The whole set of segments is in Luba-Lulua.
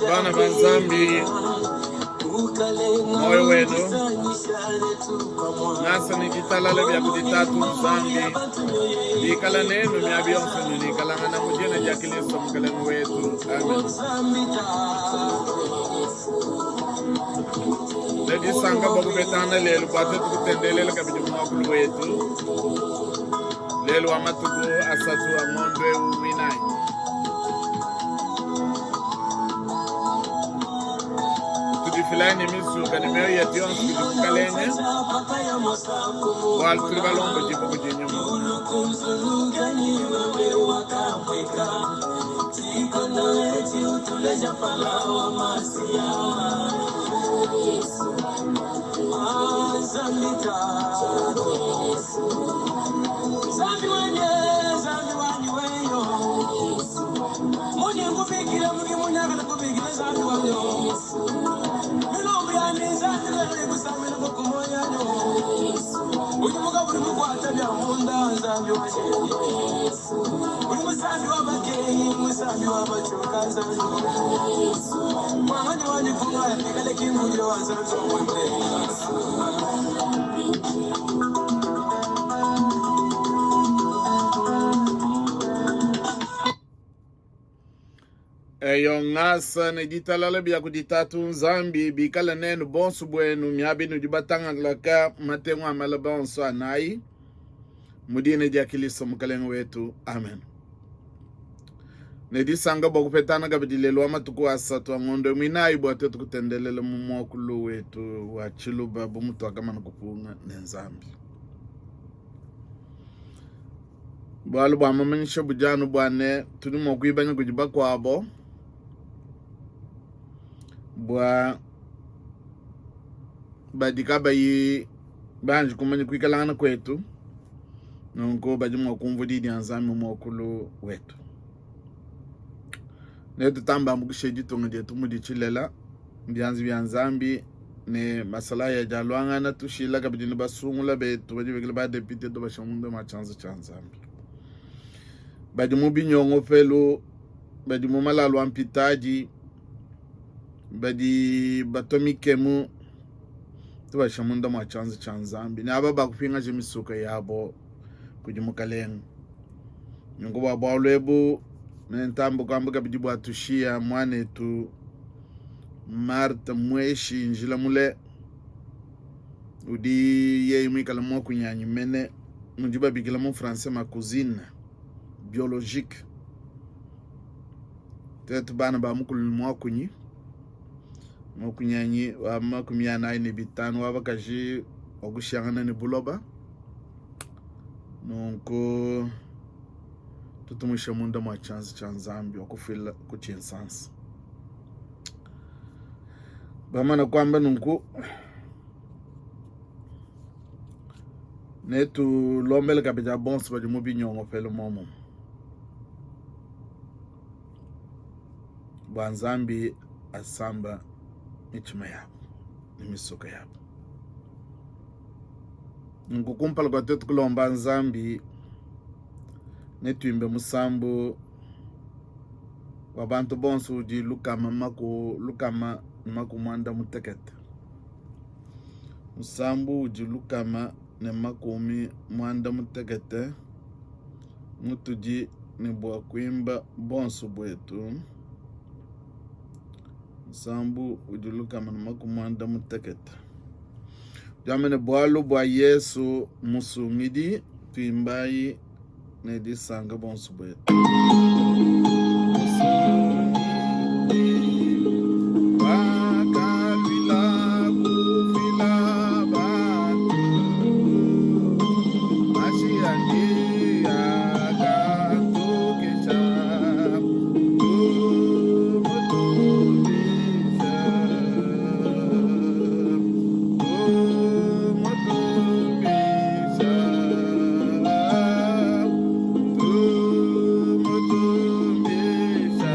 Bana ba Nzambi, moyo wenu ngasa ne ditalala bia kudi Tatu Nzambi bikala nenu miaba yonso nunikalangana mu dina dia Kristo Mukelenge wetu. Amen. Ne disanka bua kupetangana lelu bua tuetu kutendelela kabidi mu muakulu wetu lelu wa matuku asatu a ngondo eu muinayi. Tudifilayi ne misuka ne mioyo yetu yonso kudi Mukalenge, bualu tudi balombodibue kudi Nyuma. Eyo ngasa ne ditalala bia kudi Tatu Nzambi bikale nenu bonso buenu miaba inudi batangalaka matengu a malaba onso anayi mu dina dia Kilisto Mukalenge wetu amen. Ne disanka bua kupetana kabidi lelu wa matuku asatu a ngondo muinayi bua tuetu kutendelela mu muakulu wetu wa Tshiluba bu mutuakamana kupunga ne Nzambi. Bualu bua mamanyisha budi anu bua ne tudi mua kuibanya kudi bakuabo bua badi kabayi banji kumanya kuikalangana kuetu, nunku badi mua kumvua di dia Nzambi mu muakulu wetu. Netutamba ambukishe ditunga dietu mudi tshilela bianza bia Nzambi ne masalayi adi aluangana, tushila kabidi ne basungula betu badi bikale ba depute tubasha munda mua tshianza tshia Nzambi badi mu binyongopelu, badi mu malalu a mpitadi, badi batua mikemu, tubasha munda mua tshianza tshia Nzambi ne aba bakupingaja misuka yabo kudi Mukalenga. Nunku bua bualu ebu nentambe kuamba kabidi bua tushiya muanetu Marthe Mueshi njila mule udi yeye muikale muakunyanyi mene mudi babikila mu français ma cousine biologique tuetu bana ba mukulu ne muakunyi muakunyanyi wa 45 wa bakaji wa kushiyangana ne buloba nunku tutumushe munda mua tshianza tshia Nzambi wa kufuila ku tshinsansa. Bamana kuamba nunku, netulombele kabidi a bonso badi mu binyongopelu muomumue bua Nzambi asamba mitshima yabu ne misoka yabu. Nunku kumpala kua tuetu kulomba Nzambi, netuimbe musambu wa bantu bonso udi lukama maku lukama ne makumi muanda mutekete. Musambu udi lukama ne makumi muanda mutekete mutudi ne bua kuimba bonso buetu. Musambu udi lukama ne makumi muanda mutekete. Tuambe ne bualu bua Yesu Musungidi, tuimbayi ne disanka bonso buetu. Wakaluila kufila bantu, mashi andi akantukisha, tumutumbishe. Tumutumbisha, tumutumbisha.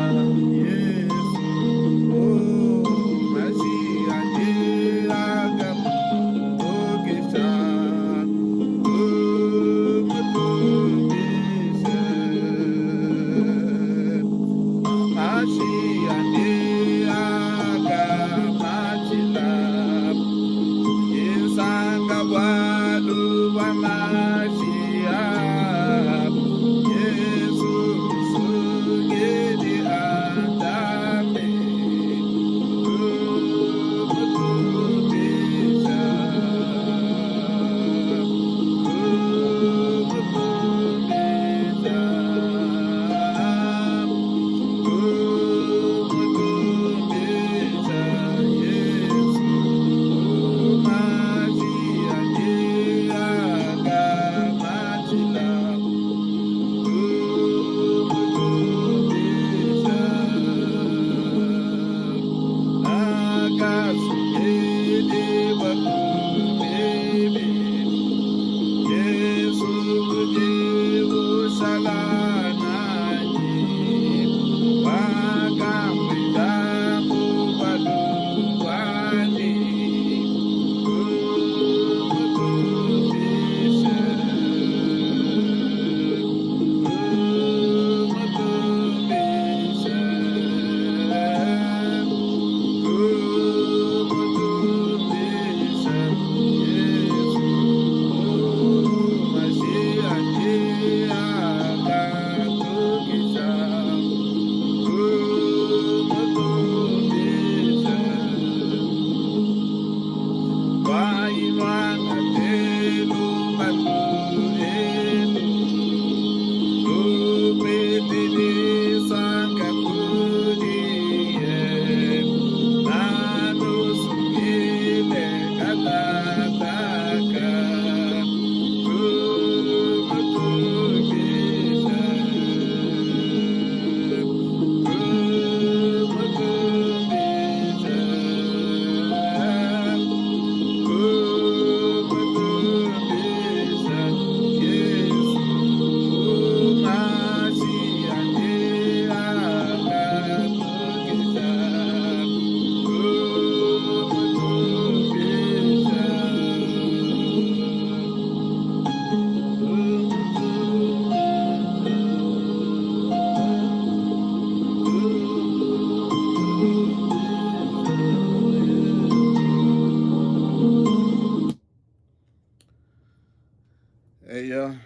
Eya,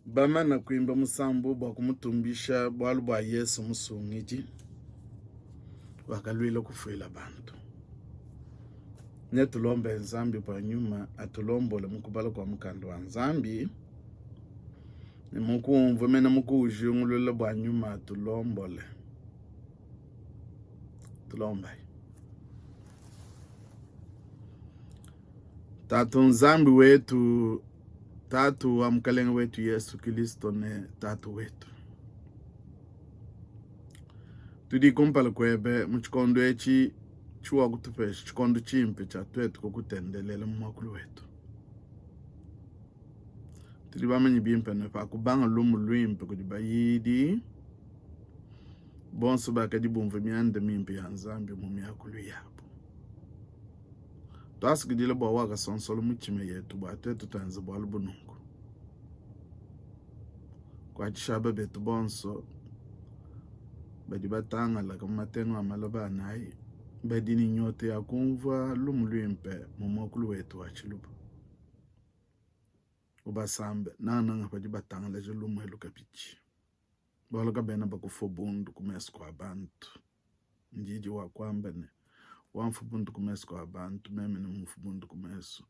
bamana kuimba musambu bua kumutumbisha bualu bua Yesu Musungidi wakaluila kufuila bantu. Netulombe Nzambi bua nyuma atulombole mu kubala kua mukanda wa Nzambi ne mu kuumvua mene mu kuujingulula bua nyuma atulombole. Tulombayi. Tatu Nzambi wetu, Tatu wa Mukalenge wetu Yesu Kilisto ne Tatu wetu, tudi kumpala kuebe mu tshikondo etshi tshiwakutupesha tshikondo tshimpe tshia tuetu kukutendelela mu muakulu wetu. Tudi bamanye bimpe ne pakubanga lumu luimpe kudi bayidi bonso bakadi bumvue mianda mimpe ya Nzambi mu miakulu yabu. Tuasakidila bua wakasonsola mutshima yetu bua tuetu tuenze bualu bu nunku. Kuatshisha aba betu bonso badi batangalaka mu matengu a maloba anayi badi ne nyota ya kumvua lumu luimpe mu muakulu wetu wa Tshiluba. Ubasambe nangananga padi batangalaja lumu elu kabidi. Bualu kabena bakufua bundu ku mesu kua bantu. Ndidi wa kuamba ne, Wamfu bundu ku mesu kua bantu, meme nemmufu bundu ku mesu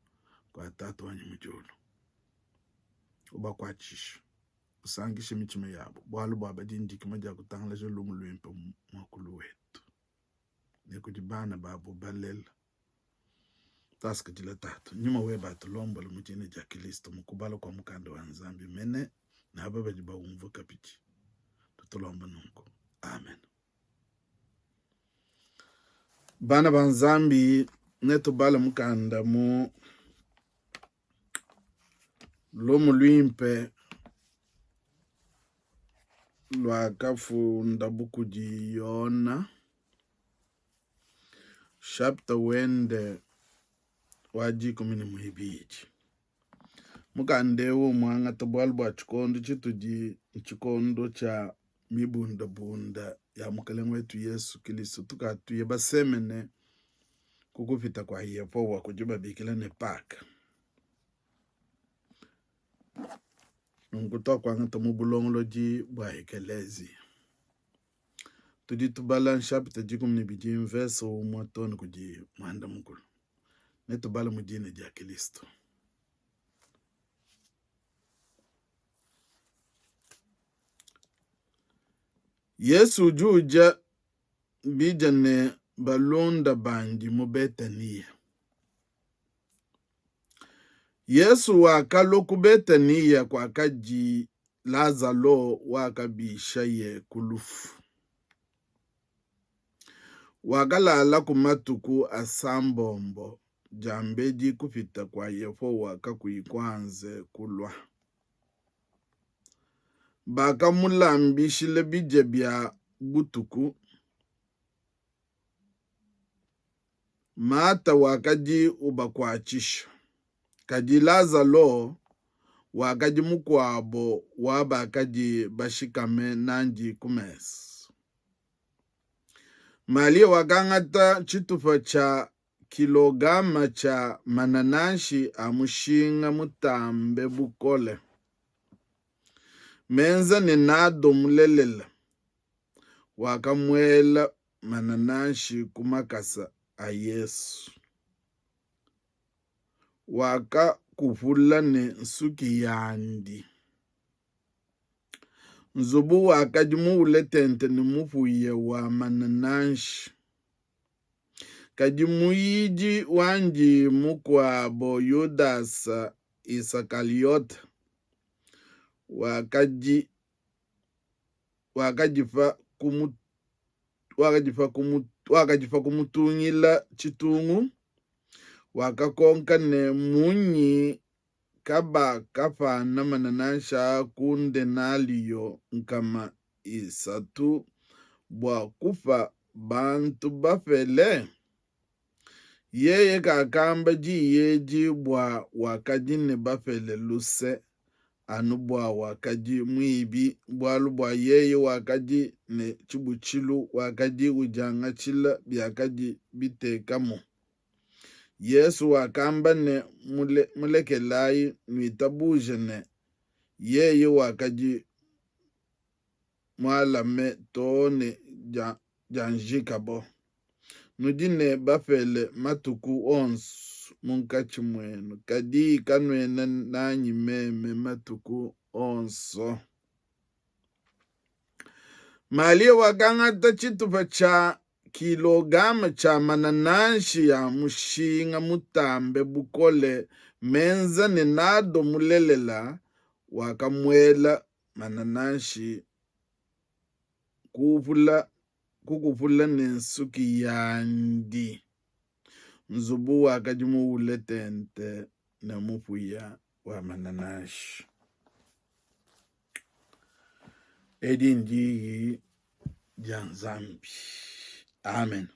kua Tatu wanyi mu diulu. Ubakuatshishe, usankishe mitshima yabu, bualu bua badi ne dikima dia kutangalaja lumu luimpe mu muakulu wetu ne kudi bana babu balela. Tuasakidila Tatu, nyuma webe atulombole mu dina dia Kilisto mu kubala kua mukanda wa Nzambi mene ne aba badi baumvua kabidi. Tutulomba nunku. Amen. Bana ba Nzambi, netubale mukanda mu Lumu Luimpe luakafundabu kudi Yona shapita wende wa 12. Mukanda eu mmuangata bualu bua tshikondo tshitudi ntshikondo tshia mibundabunda ya Mukalenge wetu Yesu Kilisto. Tukatuye basemene. Ku Kupita kua Yehowa kudi babikila ne Paka. Nunku tuakuangata mu bulongolodi bua Ekeleziya. Tudi tubala nshapita 12 mvese umue too ne kudi muanda mukulu. Netubale mu dina dia Kilisto. Yesu udi udia bidia ne balunda bandi mu Betaniya. Yesu wakalua ku Betaniya kuakadi Lazalo wakabishaye ku lufu. Wakalalaku matuku asambombo diambedi kupita kua Yehowa kakuyi kuanze kulua. Bakamulambishila bidia bia butuku. Mata wakadi ubakuatshisha, kadi Lazalo wakadi mukuabo wa bakadi bashikame n'andi ku mesa. Malia wakangata tshitupa tshia kilogama tshia manananshi a mushinga mutambe bukole, menza ne nado mulelela, wakamuela manananshi ku makasa a Yesu, wakakupula ne nsuki yandi. Nzubu wakadi muule tente ne mupuya wa manananshi. Kadi muyidi wandi mukuabo Yudasa Isakaliote wakadi wakadipa wakadipa kumutungila tshitungu, wakakonka ne, Munyi kabakapana manananshi aa ku ndenaliyo 300 bua kupa bantu bapele? Yeye kakamba diyi edi bua wakadi ne bapele luse, anu bua wakadi muibi, bualu bua yeye wakadi ne tshibutshilu, wakadi udiangatshila biakadi bitekamu. Yesu wakamba ne, Mulekelayi, nuitabuje ne, Yeye wakadi mualame too ne dianjikabo. Nudi ne bapele matuku onso munkatshi muenu, kadi kanuena nanyi meme matuku onso. Malia wakangata tshitupa tshia kilogama tshia manananshi a mushinga mutambe bukole menza ne nado mulelela, wakamuela manananshi kuupula kukupula ne nsuki yandi. Nzubu wakadi muule tente ne mupuya wa manananshi. Edi ndiyi dia Nzambi. Amen.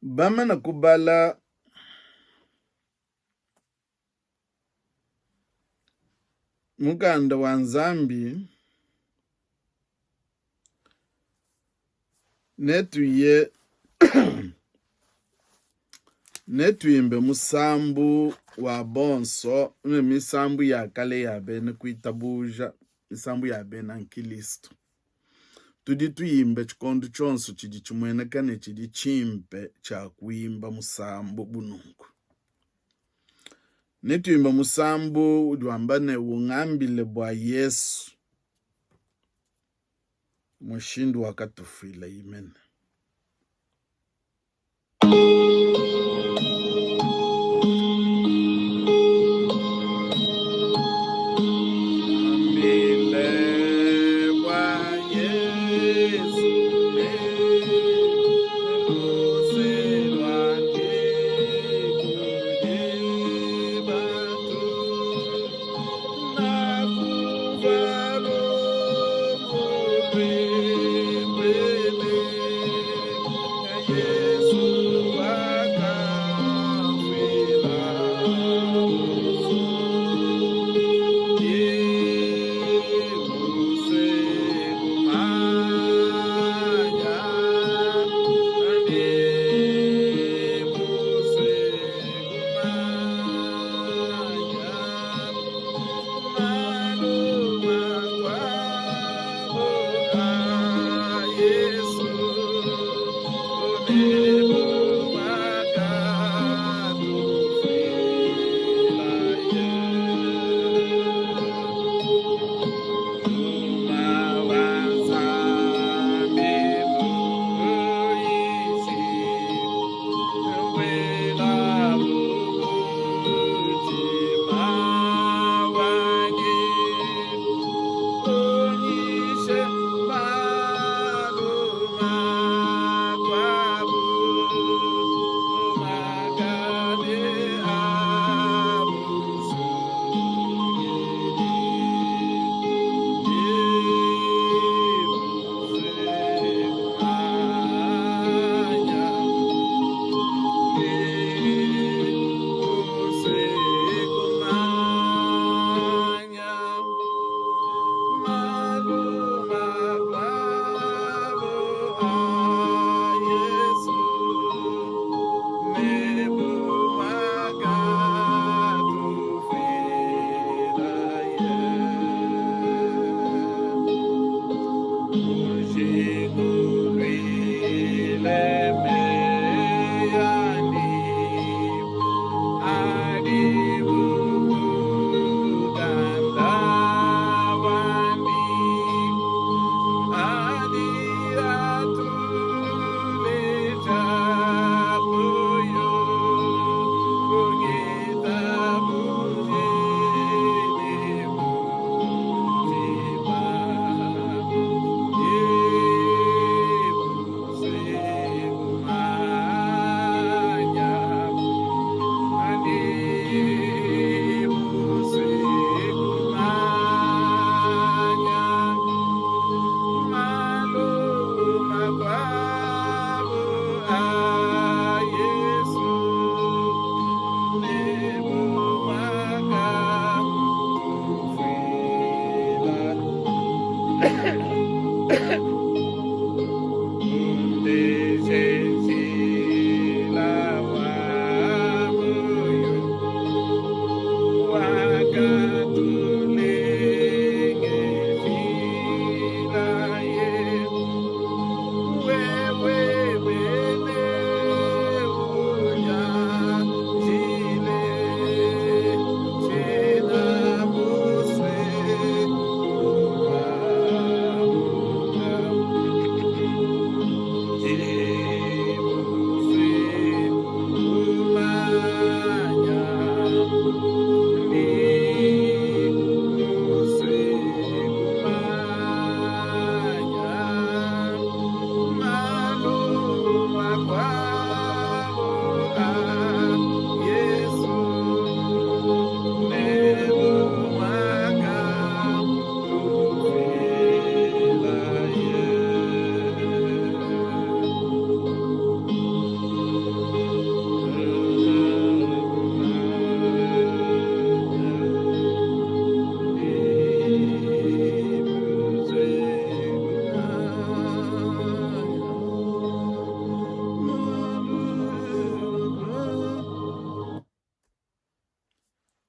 Bamana kubala Mukanda wa Nzambi, netuye netuimbe musambu wa bonso ne misambu ya kale ya bena kuitabuja, misambu ya bena nkristo. Tudi tuyimba tshikondo tshionso tshidi tshimueneka ne tshidi tshimpe tshia kuimba musambu bu nunku. Netuimbe musambu udi wamba ne, Ungambile bua Yesu, mushindu wakatufuila imene. Ambile bua Yesu ne luse luandi kudi bantu nakuva lumu luimpe.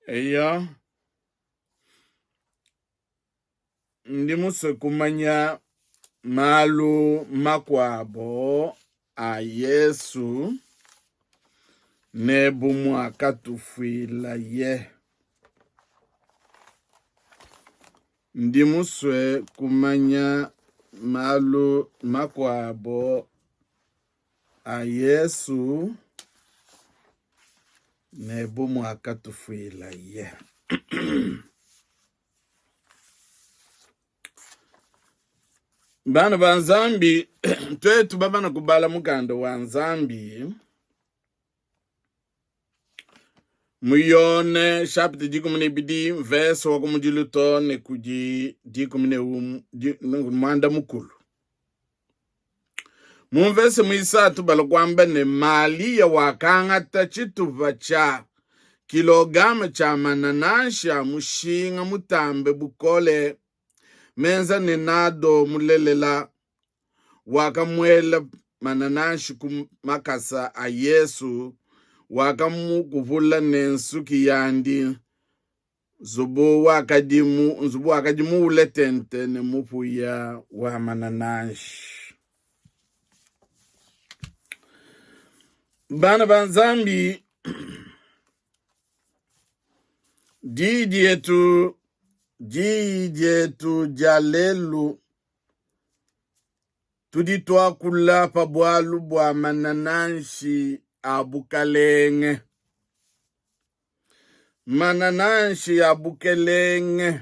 Eyo, ndi musue kumanya malu makuabo a Yesu ne bu muakatufuilaye. Ndi musue kumanya malu makuabo a Yesu ne bu muakatufuilaye. Bana ba Nzambi, tuetu bamana kubala mukanda wa Nzambi mu Yone chapitre 12 verse wa kumudilu to ne kudi dikumi ne muanda mukulu Mu mvese muisatu bala kuamba ne, Malia wakangata tshitupa tshia kilogame tshia manananshi a mushinga mutambe bukole menza ne nado mulelela, wakamuela manananshi ku makasa a Yesu, wakamukupula ne nsuki yandi. Nzubu wakadi mu nzubu wakadi muule tente ne mupuya wa manananshi. Bana ba Nzambi, diyi dietu diyi dietu dia lelu tudi tuakula pa bualu bua manananshi a bukalenge. Manananshi a bukelenge.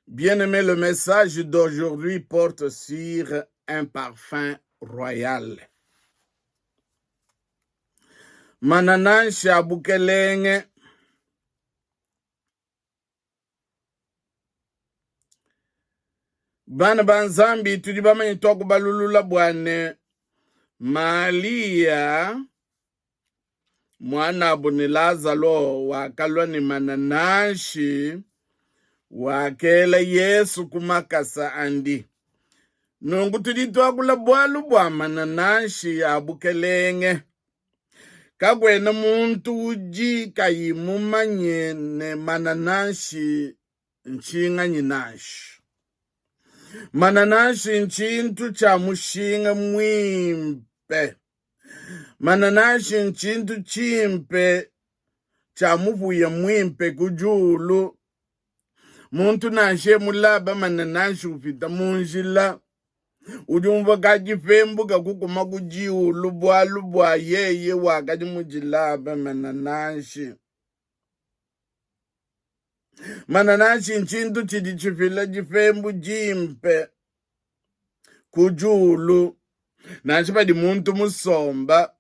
Bien-aimé, le message d'aujourd'hui porte sur un parfum royal. Manananshi a bukelenge. Bana ba Nzambi, tudi bamanye tuakubalulula bua ne Malia muanabu ne Lazalo wakalua ne manananshi wakela Yesu ku makasa andi. Nunku tudi tuakula bualu bua manananshi a bukelenge. Kakuena muntu udi kayi mumanye ne manananshi ntshinganyi nansha. Manananshi ntshintu tshia mushinga muimpe. Manananshi ntshintu tshimpe tshia mupuya muimpe ku diulu. Muntu nansha mulaba manananshi upita mu njila, udi umvua kadipembuka kukuma ku diulu bualu bua yeye wakadi mudilaba manananshi. Manananshi ntshintu tshidi tshifila dipembu dimpe ku diulu nansha padi muntu musomba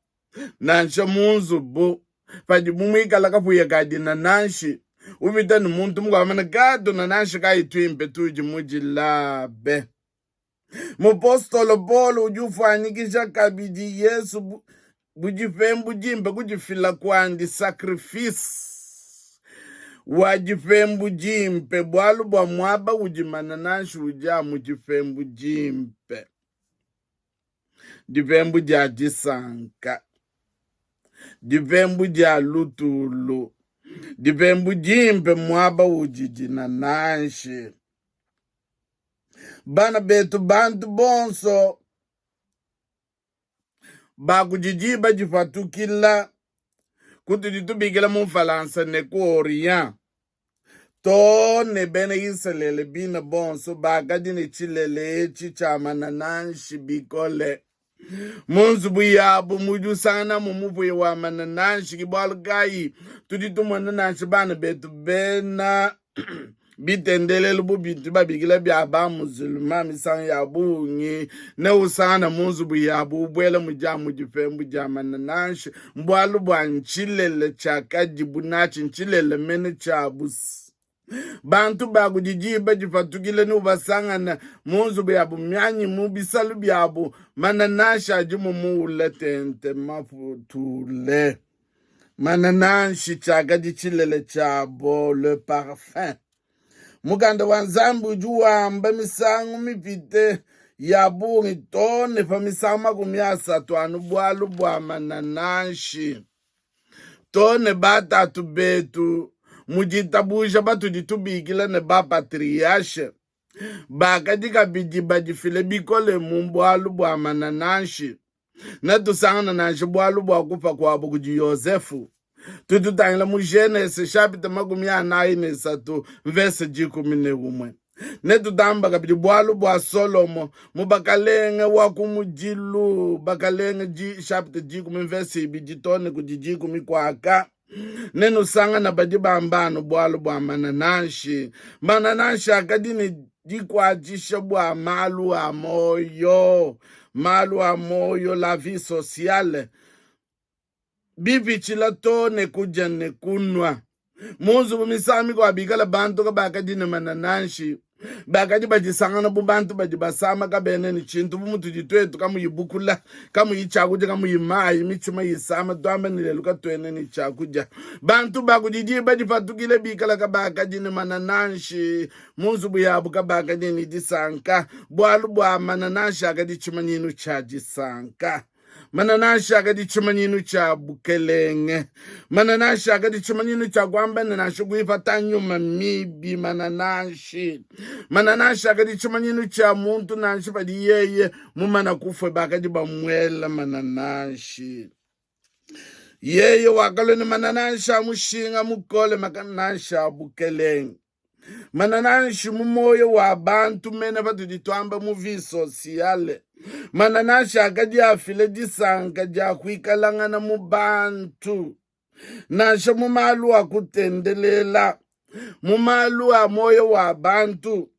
nansha mu nzubu padibu muikala kapuya ka dinananshi upita ne muntu mukuabu amana katu nananshi kayi tuimpe tudi mudilabe. Mupostolo Paulo udi ufuanyikija kabidi Yesu bu, bu dipembu dimpe kudifila kuandi sacrifice wa dipembu dimpe bualu bua muaba udi manananshi udi amu dipembu dimpe dipembu dia disanka dipembu dia lutulu dipembu dimpe muaba udi dinananshi Bana betu, bantu bonso ba kudi diba dipatukila kutudi tubikila mu Mfalansa ne ku Orient too ne bena Isalele bine bonso bakadi ne tshilele etshi tshia manananshi bikole. Mu nzubu yabu mudi usanganamu mupuya wa manananshi. Ke bualu kayi tudi tumona nansha bana betu bena bitendelelu bu bintu babikila bia ba musulman misangu ya bungi ne usangana mu nzubu yabu ubuela mudi amu dipembu dia manananshi mbualu bua ntshilele tshiakadibu natshi ntshilele mene tshiabu bantu ba kudi diba dipatukile ne ubasangana mu nzubu yabu anyi mu bisalu biabu manananshi adimu muule tente maputule manananshi tshiakadi tshilele tshiabo le parfum mukanda wa nzambi udi wamba misangu mipite. ya bungi too ne pa misangu 30 anu bualu bua manananshi. Too ne batatu betu mu ditabuja batudi tubikila ne bapatriashe bakadi kabidi badifile bikole mu bualu bua manananshi. Netusangane nansha bualu bua kupa kuabu kudi Yosefu. Tudi tutangila mu Genese chapitre 43 mvese 11. Netutamba kabidi bualu bua Solomo mu Bakalenge wa kumudilu, Bakalenge di chapitre 10 mvese 2 too ne kudi 10 kuaka. Nenusangana badi bamba anu bualu bua manananshi. Manananshi akadi ne dikuatshisha bua malu a muoyo, malu a muoyo, la vie sociale, bipitshila too ne kudia ne kunua. Mu nzubu misangu mikuabu bikala bantu kabakadi ne manananshi, bakadi badisangana bu bantu badi basama kabena ne tshintu, bu mutudi tuetu kamuyi bukula, kamuyi tshiakudia, kamuyi mayi, mitshima isama, tuamba ne lelu katuena ne tshiakudia. Bantu ba kudi diba dipatukile bikala kabakadi ne manananshi mu nzubu yabu, kabakadi ne disanka, bualu bua manananshi akadi tshimanyinu tshia disanka. Manananshi akadi tshimanyinu tshia bukelenge. Manananshi akadi tshimanyinu tshia kuamba ne nansha kuipata nyuma mibi. Manananshi, manananshi akadi tshimanyinu tshia muntu nansha padi yeye mumana kufua, bakadi bamuela manananshi. Yeye wakalua ne manananshi a mushinga mukole, manananshi a bukelenge. Manananshi mu muoyo wa bantu mene patudi tuamba mu vie sociale. Manananshi akadi afila disanka dia kuikalangana mu bantu, nansha mu malu a kutendelela, mu malu a muoyo wa bantu.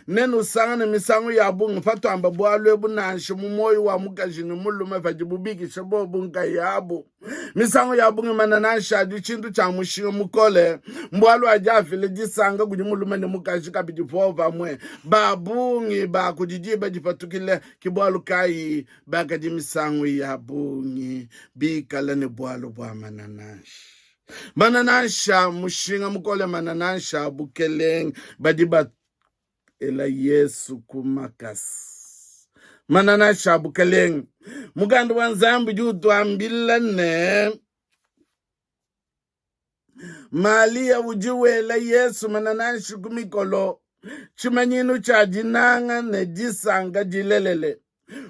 Nenusangane misangu ya bungi patuamba bualu ebu nansha mu muoyo wa mukaji ne mulume padibu bikisha bobu nkayabu. Misangu ya bungi manananshi adi tshintu tshia mushinga mukole, mbualu adi afila disanka kudi mulume ne mukaji kabidi popamue. Ba bungi ba kudi diba dipatukile, ke bualu kayi bakadi misangu ya bungi bikale ne bualu bua manananshi. Manananshi a mushinga mukole, manananshi a bukelenge, badi ba ela Yesu ku makasa. Manananshi a bukelenge. Mukanda wa Nzambi udi utuambila ne, Malia udi wela Yesu manananshi ku mikolo, tshimanyinu tshia dinanga ne disanka dilelele.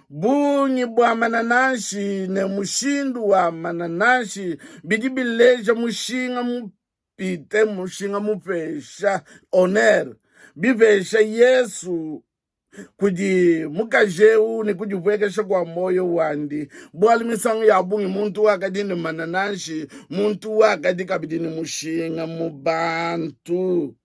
Bungi bua manananshi ne mushindu wa manananshi bidi bileja mushinga pite mushinga mupesha honneur bipesha Yesu kudi mukaji eu ne kudipuekesha kua muoyo wandi, bualu misangu ya bungi muntu wakadi ne manananshi, muntu wakadi kabidi ne mushinga mu bantu,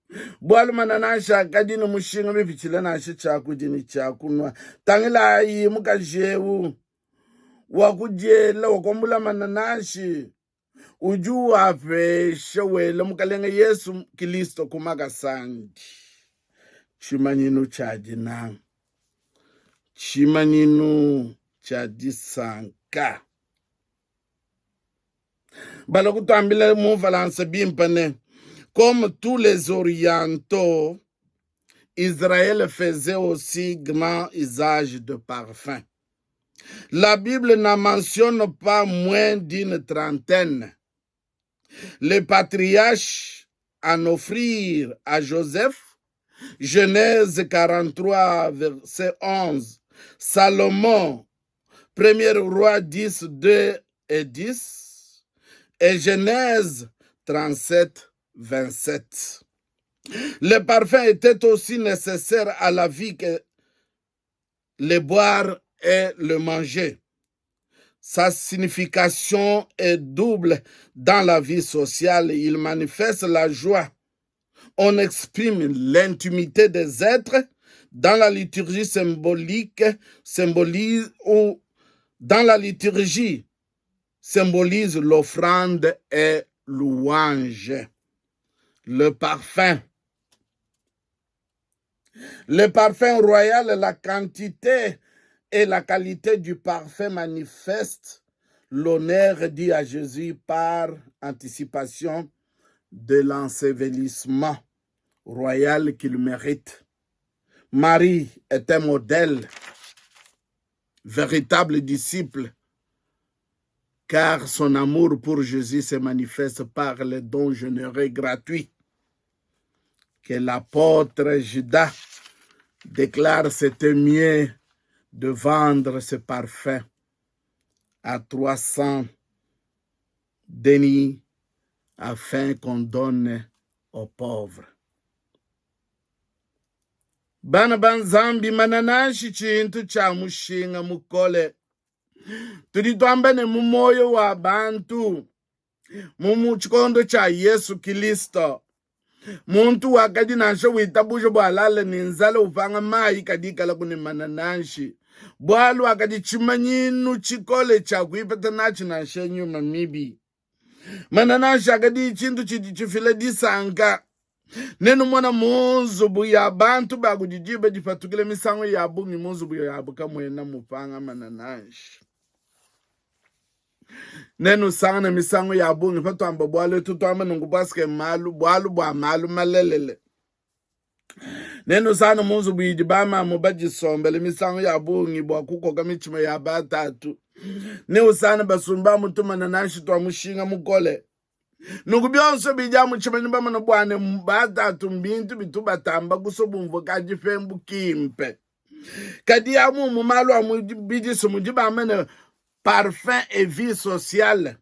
bualu manananshi akadi ne mushinga mipitshile nansha tshiakudi ne tshiakunua. Tangilayi mukaji eu wakudiela wakuambula manananshi udi wapesha wela Mukalenge Yesu Kilisto ku makasa andi, tshimanyinu tshia dinanga, tshimanyinu tshia disanka. Bala kutuambila mu Mfalansa bimpe ne, comme tous les orientaux, Israël faisait aussi grand usage de parfums. La Bible n'en mentionne pas moins d'une trentaine. Les patriarches en offrirent à Joseph, Genèse 43, verset 11, Salomon, Premier roi 10, 2 et 10, et Genèse 37, 27. Le parfum était aussi nécessaire à la vie que le boire et le manger. Sa signification est double dans la vie sociale. Il manifeste la joie. On exprime l'intimité des êtres dans la liturgie symbolique, symbolise ou dans la liturgie symbolise l'offrande et louange. Le parfum. Le parfum royal, la quantité et la qualité du parfum manifestent l'honneur dû à Jésus par anticipation de l'ensevelissement royal qu'il mérite. Marie est un modèle. Véritable disciple, car son amour pour Jésus se manifeste par les dons généreux gratuits que l'apôtre Judas déclare c'était mieux de vendre ce parfum à 300 deniers afin qu'on donne aux pauvres. Bana ba Nzambi, manananshi tshintu tshia mushinga mukole. Tudi tuamba ne mu muoyo wa bantu mu tshikondo tshia Yesu Kilisto, muntu wakadi nansha witabuja bua alale ne nzala upanga mayi kadi ikalaku ne manananshi, bualu akadi tshimanyinu tshikole tshia kuipata natshi nansha nyuma mibi. Manananshi akadi tshintu tshidi tshifila disanka. Nenumona mu nzubu ya bantu ba kudi diba dipatukila misangu ya bungi mu nzubu yabu kamuena mupanga manananshi. Nenusangane misangu ya bungi patuamba bualu etu tuamba nunku paske malu bualu bua malu malelele. Nenusangane mu nzubu idi bamamu badisombele misangu ya bungi bua kukoka mitshima ya batatu. Neusangane basumba mutu manananshi tua mushinga mukole. Nunku bionso bidi amu tshimanyi bamona bua ne batatu mbintu bitu batamba kusua bumvue ka dipembu kimpe. Kadi amu mu malu a mu bidisu mudi bamba ne parfum et vie sociale,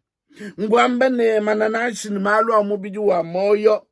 nguamba ne manananshi ne malu a mubidi wa muoyo.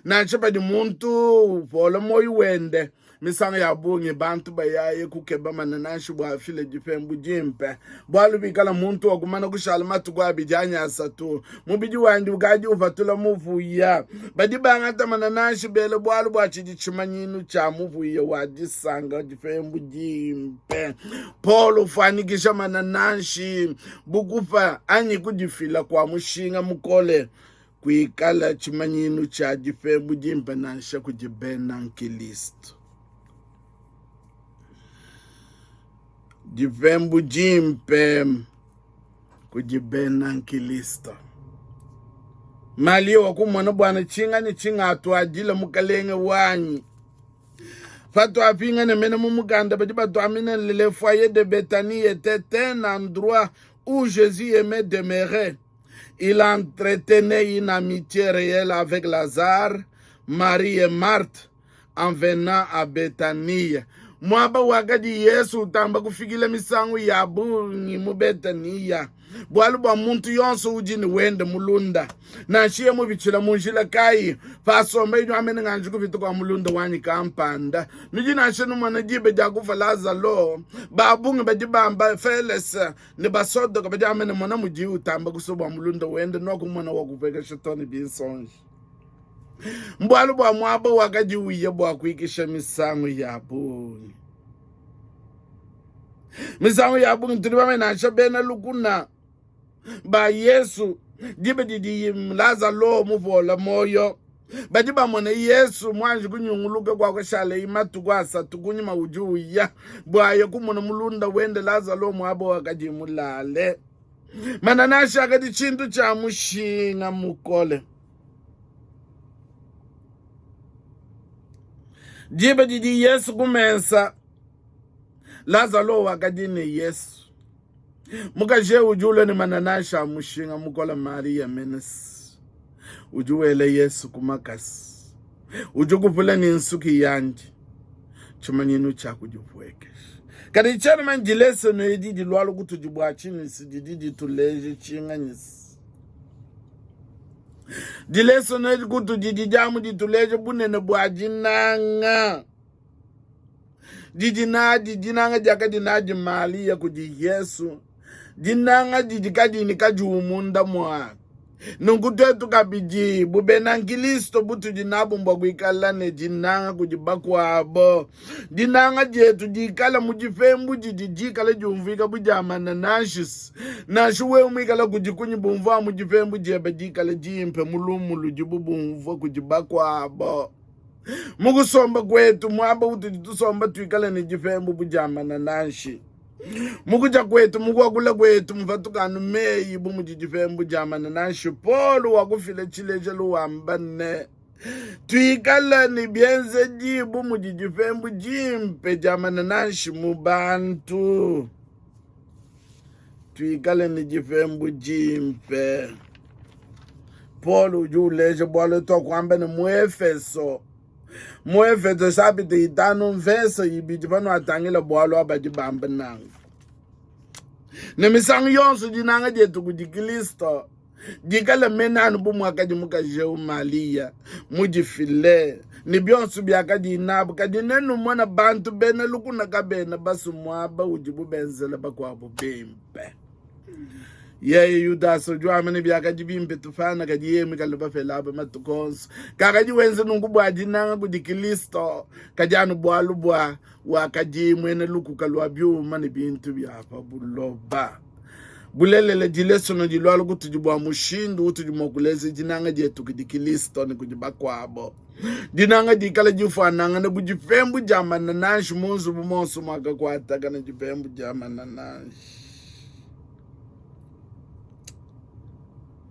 Nansha padi muntu upola muoyo wende, misangu ya bungi bantu bayaye kukeba manananshi bua afile dipembu dimpe. Bualu bikala muntu wakumana kushala matuku abidi anyi asatu, mubidi wandi ukadi upatula mupuya. Badi bangata manananshi bela bualu bua tshidi tshimanyinu tshia mupuya wa disanka dipembu dimpe. Paulo ufuanyikija manananshi bu kupa anyi kudifila kua mushinga mukole kuikala tshimanyinu tshia dipembu dimpe nansha kudi bena nkristo. Dipembu dimpe kudi bena nkristo. Malia wakumona buana tshinganyi tshingatuadila mukalenge wanyi. Patuapingana mene mu mukanda badi batuamina le foyer de Bethanie était un endroit où Jésus aimait demeurer. Il entretenait une amitié réelle avec Lazare, Marie et Marthe en venant à Bethanie. Muaba wakadi Yesu utamba kufikila misangu ya bungi mu Betaniya, bualu bua muntu yonso udi ne wende mulunda, nansha ye mupitshila mu njila kayi, pasomba inyu amene nganji kupita kua mulunda wanyi kampanda. Nudi nansha numona diba dia kufa Lazalo, ba bungi badi bamba Felese ne basodoka badi amene mona mudiye utamba kusua bua mulunda wende nuakumona wakupuekesha to ne binsonji mbualu bua muaba wakadi uya bua kuikisha misangu ya bungi misangu ya bungi tudi bamanye nansha bena lukuna ba Yesu diba didi Lazalo mupola muoyo badi bamona Yesu muanji kunyunguluka kua kushalayi matuku asatu kunyima udi uya bua aye kumona mulunda wende Lazalo muaba wakadi mulale. Mananashi akadi tshintu tshia mushinga mukole. Diba didi Yesu ku mesa, Lazalo wakadi ne Yesu. Mukaji eu udi ulua ne mananashi a mushinga mukole Mariya menesi udi wela Yesu ku makasa, udi kupula ne nsuki yandi, tshimanyinu tshia kudipuekesha. Kadi tshiena manya dileseno edi dilualu kutudi bua tshinyi si didi dituleja tshinganyi si dileseno edi kutudi didi amu dituleja bunene bua dinanga didi nadi dinanga diakadi nadi Malia kudi Yesu, dinanga didi kadiyi ne kadiwu munda mua. Nunku tuetu kabidi bu bena nkristo butudi nabu mbua kuikala ne dinanga kudi bakuabo. Dinanga dietu dikala mu dipembu didi dikala diumvuika bu dia manananshi. Nansha wewe muikala kudi kunyi bumvua mu dipembu diebe dikala dimpe mu lumu ludibu bumvua kudi bakuabo. Mu kusomba kuetu muaba utudi tusomba tuikale ne dipembu bu dia manananshi. Mu kudia kuetu, mu kuakula kuetu mupatuka anu meyi bu mudi dipembu dia manananshi. Paulo wakufila tshilejelu wamba ne, tuikale ne bienzedi bu mudi dipembu dimpe dia manananshi mu bantu. Tuikale ne dipembu dimpe. Paulo udi uleja bualu tuakuamba ne mu Efeso mu Efeso chapitre itanu mvese ibidi panuatangila bualu abadi bamba nanku ne misangu yonso dinanga dietu kudi Kristo dikale mene anu bu muakadi mukaji eu Malia mudifile ne bionso biakadi nabu. Kadi nenumona bantu bena lukuna kabena basue muaba udibu benzela bakuabu bimpe. Yeye Yudasa udi wamba ne biakadi bimpe tupana, kadi yeye muikale bapela aba matuku onso. Kakadi wenza nunku bua dinanga kudi Kristo, kadi anu bualu bua wakadi muena lukuka lua biuma ne bintu bia pa buloba. Bulelela, dilesono dilualu kutudi bua mushindu utudi mua kuleja dinanga dietu kudi Kristo ne kudi bakuabo. Dinanga dikala difuanangane bu dipembu dia manananshi mu nzubu muonso muakakuatakana dipembu dia manananshi.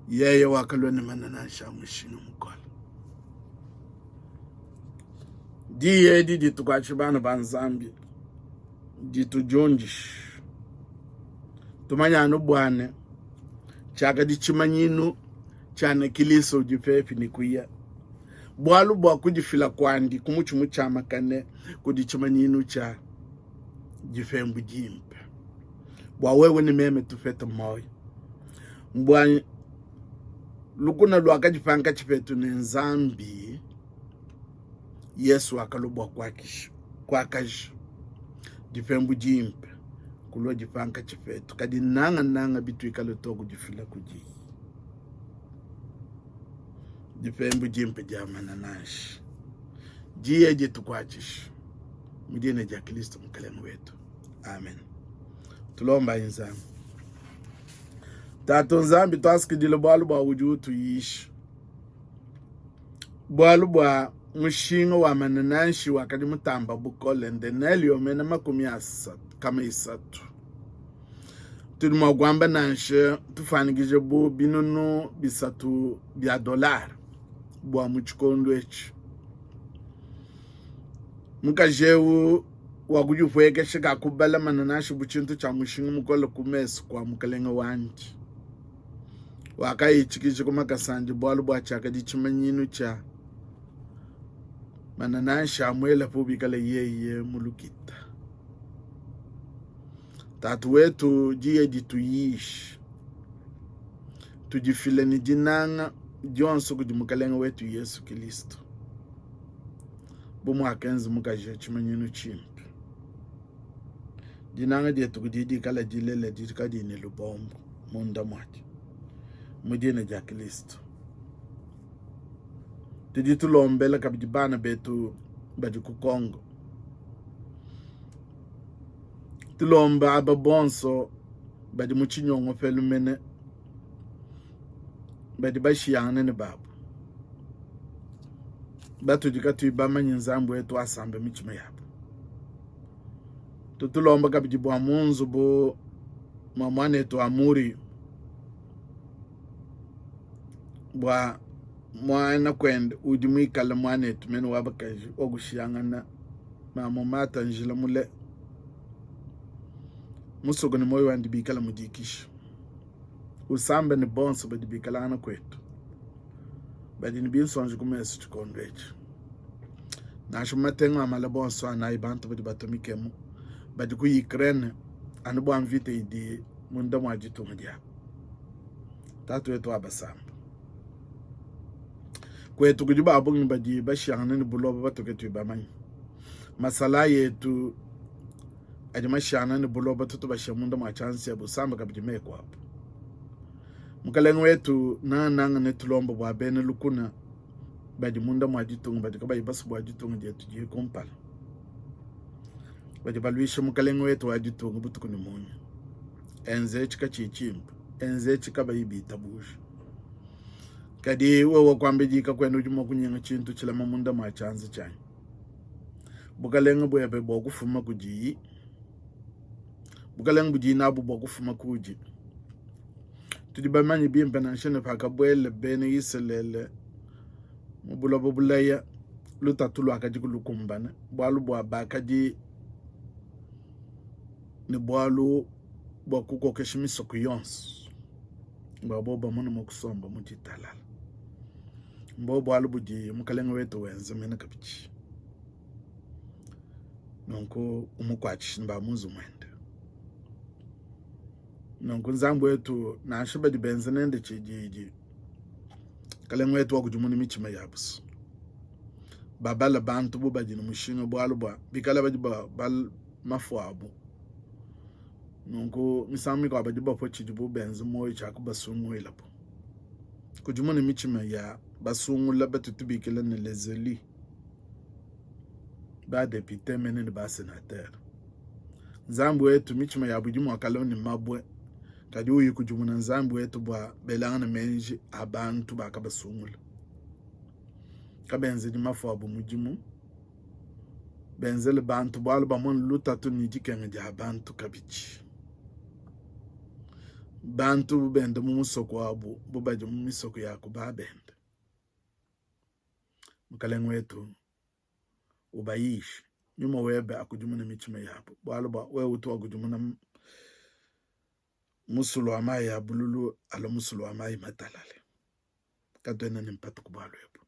Yeye wakalua ne manananshi a mushinga mukole. Diyi edi ditukuatshe bana ba Nzambi, ditudiundishe. Tumanye anu bua ne, tshiakadi tshimanyinu tshia ne Kilisto udi pepi ne kuya, bualu bua kudifila kuandi ku mutshi mutshiamakane kudi tshimanyinu tshia dipembu dimpe bua wewe ne meme tupete muoyo. Bua lukuna luakadi pankatshi petu ne Nzambi, Yesu wakalua bua kuakisha kuakaja dipembu dimpe kulua dipankatshi petu, kadi nangananga bituikale to kudifila kudi dipembu dimpe dia manananshi diye ditukuatshisha mu dina dia Kristo Mukalenge wetu, amen. Tulombayi Nzambi. Tatu Nzambi, tuasakidile bualu bua udi utuyisha bualu bua mushinga wa manananshi wakadi mutamba bukole ndenelio mene makumi asatu kama isatu tudi mua kuamba nansha tufuanyikije bu binunu bisatu bia dolare bua mu tshikondo etshi mukaji eu wa kudipuekesha kakubala manananshi bu tshintu tshia mushinga mukole ku mesu kua mukalenge wandi wakayitshikija ku makasa andi bualu bua tshiakadi tshimanyinu tshia manananshi amuelapu bikale yeye mu lukita. Tatu wetu, diye dituyishe, tudifile ne dinanga dionso kudi Mukalenge wetu Yesu Kilisto, bu muakenza mukaji tshimanyinu tshimpe. Dinanga dietu kudi dikala dilela didi kadiyi ne lubombo munda muadi, mu dina dia Kilisto. Tudi tulombela kabidi bana betu badi ku Congo, tulomba aba bonso badi mu tshinyongopelu mene badi bashiyangane ne babu batudi katuyi bamanye Nzambi wetu asambe mitshima yabu. Tutulomba kabidi bua mu nzubu mua muanetu Amuri bua muana kuende udi muikale muanetu mene wa bakaji wa kushiyangana mamu mata njila mule musoko ne muoyo wandi bikale mu dikisha usambe ne bonso badi bikalangana kuetu badi ne binsonji ku mesu tshikondo etshi nansha mu matengu a mala bonso anayi bantu badi batua mikemu badi ku Ukraine anu bua mvita idi munda mua ditunga diabu tatu wetu wa basamba kuetu kudi ba bungi badi bashiyangana ne buloba batuke tuyi bamanye masalayi etu adi mashiyangana ne buloba tutu bashiya munda mua tshianza tshiebe usamba kabidi meku abu mukalenge wetu nangananga netulomba bua bena lukuna badi munda mua ditunga badi kabayi basue bua ditunga dietu diye kumpala badi baluisha mukalenge wetu wa ditunga butuku ne munya enze etshi katshiyi tshimpe enze etshi kabayi bitabuja kadi wewe kuamba dika kuena udi mua kunyenga tshintu tshilama munda mua tshianza tshianyi bukalenge buebe bua kufuma kudiyi bukalenge budi nabu bua kufuma kudi tudi bamanye bimpe nansha ne pakabuela bena Isalele mu buloba bulaya lutatu luakadi lukumbana bualu bua bakadi ne bualu. bua kukokesha misoko yonso bua bobu bamone mua kusomba mu ditalala. Mbo bualu budi mukalenge wetu wenza mene kabidi. Nunku umukuatshishe ne ba mu nzubu muende. Nunku Nzambi wetu, nansha badi benza nende tshididi, Mukalenge wetu wakudimuna mitshima yabu babala bantu bu badi ne mushinga, bualu bua bikala badi babala mafu abu. Nunku misangu mikuabu badi bapua tshidibu benza muoyo tshia kubasunguilabu. Kudimuna mitshima ya basungula batu tubikila ne les élus, ba depute mene ne ba senateur. Nzambi wetu, mitshima yabu idi mua kalua ne mabue, kadi uyikudimuna Nzambi wetu bua belangane meji a bantu bakabasungula. Kabenzedi mafu abu mudimu, benzele bantu bualu bamone lutatu ne dikenga dia bantu kabidi. Bantu bende mu musoko wabu bu badi mu misoko ya ku babende. Mukalenge wetu, ubayishe nyuma webe akudimune mitshima yabu, bualu bua wewe utu wakudimuna musulu wa mayi a bululu alua musulu wa mayi matalale. Katuena ne mpata ku bualu ebu.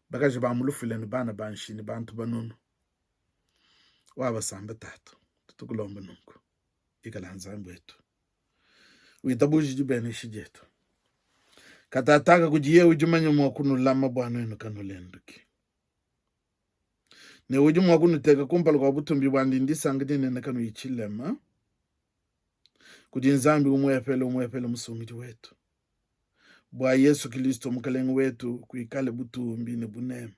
Bakaji ba mu lufuila ne bana ba nshi ne bantu banunu, wabasamba Tatu, tutukulomba nunku, ikala Nzambi wetu, witabuje dibenesha dietu. Katataka kudiye udi manya mua kunulama bua nuenu kanulenduki, ne udi mua kunuteka kumpala kua butumbi buandi ndisanka dinene kanuyi tshilema kudi Nzambi umuepele umuepele Musungidi wetu, bua Yesu Kilisto Mukelenge wetu, kuikale butumbi ne buneme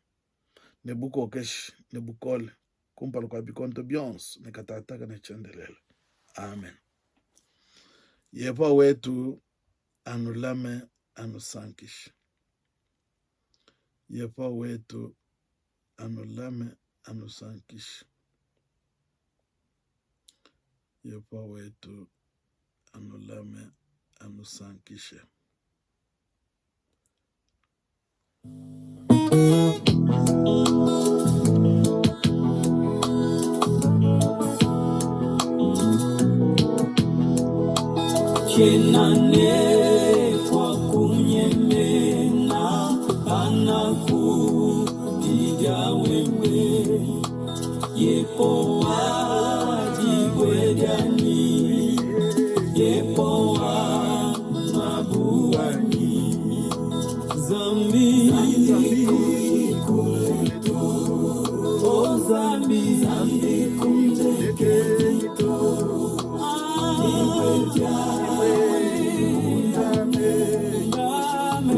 ne bukokeshi ne bukole kumpala kua bikondo bionso ne katataka ne tshiendelele. Amen. Yehowa wetu anulame anusankishe. Yehowa wetu anulame anusankishe. Yehowa wetu anulame anusankishe. Tshiena ne kua kunyemena panakupidia wewe, Yehowa dibue dianyi, Yehowa ngabu wanyi. Nzambi kuletu, oh Nzambi kuntekedi to, dibue dianyi undame,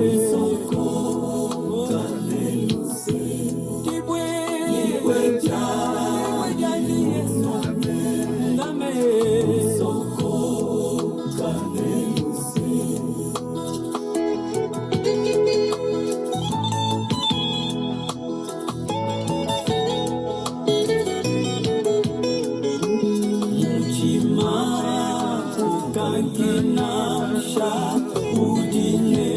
usokota ne luse, dibue dianyi undame, usokota ne luse. Mutshima ukanki nansha udi ne.